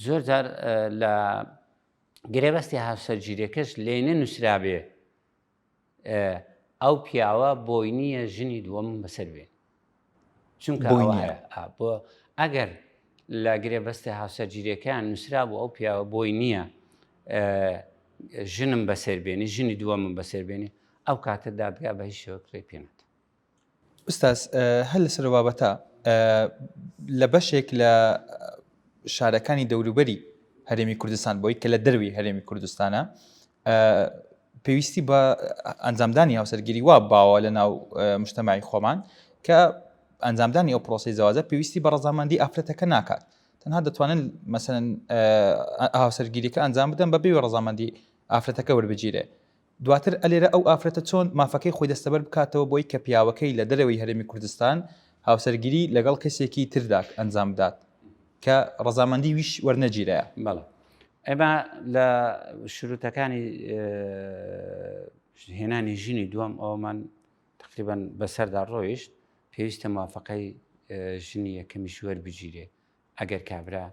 زۆر جار لە گرێبەستی هاوسەرگیریەکەش لێ نەنووسرابێ ئەو پیاوە بۆی نییە ژنی دووەم بەسەر بێن چونکە بۆی نییە بۆ ئەگەر لە گرێبەستی هاوسەرگیریەکەیان نووسرا بوو ئەو پیاوە بۆی نییە ژنم بەسەر بێنی ژنی دووەمم بەسەر بێنی ئەو کاتە دادگا بە هیچ شێوەک ڕێی پێ نادا. ئوستاز هەر لەسەر بابەتە لە بەشێک لە شارەکانی دەوروبەری هەرێمی کوردستان بۆی کە لە دەروی هەرێمی کوردستانە پێویستی بە ئەنجامدانی هاوسەرگیری وا باوە لە ناو مشتەمای خۆمان کە ئەنجامدانی ئەو پرۆسی زەوازە پێویستی بە ڕەزامەندی ئافرەتەکە ناکات تەنها دەتوانن مەسەن هاوسەرگیریەکە ئەنجام بدەن بە بێ ڕەزامەندی ئافرەتەکە وەربگیرێ دواتر ئەلێرە ئەو ئافرەتە چۆن مافەکەی خۆی دەستەبەر بکاتەوە بۆی کە پیاوەکەی لە دەرەوەی هەرێمی کوردستان هاوسەرگیری لەگەڵ کەسێکی تردا ئەنجام بدات کە ڕەزامەندی ویش وەرنەگیرایە؟ بەڵێ ئێمە لە شروتەکانی هێنانی ژنی دووەم ئەومان تقریبان بەسەردا ڕۆیشت پێویستە موافقەی ژنی یەکەمیش وەربگیرێ ئەگەر کابرا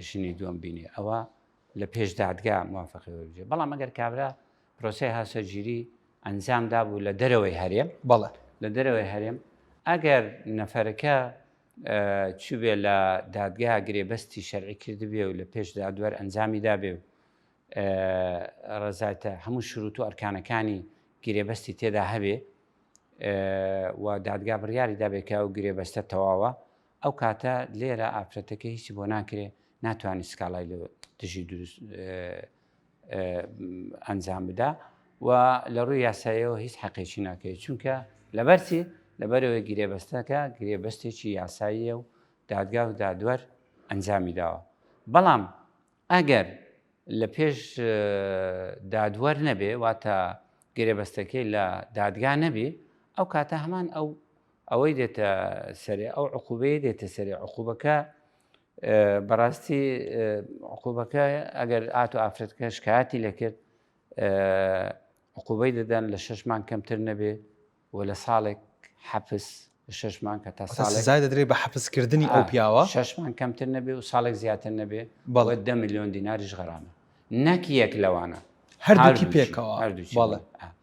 ژنی دووەم بینێ ئەوە لە پێش دادگا موافقی وەربگیرێ بەڵام ئەگەر کابرا پرۆسەی هاوسەرگیری ئەنجام دابوو لە دەرەوەی هەرێم بەڵێ لە دەرەوەی هەرێم ئەگەر نەفەرەکە چوبێ لە دادگا گرێبەستی شەرعی کردبێ و لە پێش دادوەر ئەنجامی دابێ و ڕزایتە هەموو شروت و ئەرکانەکانی گرێبەستی تێدا هەبێ و دادگا بڕیاری دابێ کە ئەو گرێبەستە تەواوە ئەو کاتە لێرە ئافرەتەکە هیچی بۆ ناکرێ ناتوانانی سکاڵای لە دژی دروست ئەنجام بدا و لە ڕووی یاساییەوە هیچ حەقێکی ناکەوێت چونکە لەبەرچی لەبەرەوەی گرێبەستەکە گرێبەستێکی یاساییە و دادگا و دادوەر ئەنجامی داوە بەڵام ئەگەر لە پێش دادوەر نەبێ واتە گرێبەستەکەی لە دادگا نەبێ ئەو کاتە هەمان ئەو ئەوەی دێتە سەرێ ئەو عقوبەیە دێتە سەرێ عقوبەکە بەڕاستی عقوبەکە ئەگەر ئات و ئافرەتەکە شکایەتی لەکرد عقوبەی دەدەن لە شش مانگ کەمتر نەبێ و لە ساڵێک حەپس شش مانگ کە تا ساڵێک سزای دەدرێت بە حەپسکردنی ئەو پیاوە شش مانگ کەمتر نەبێ و ساڵێک زیاتر نەبێ بەڵێ دە میلیۆن دیناریش غەرامە نەک یەک لەوانە هەردووکی پێکەوە هەردووکی بەڵێ.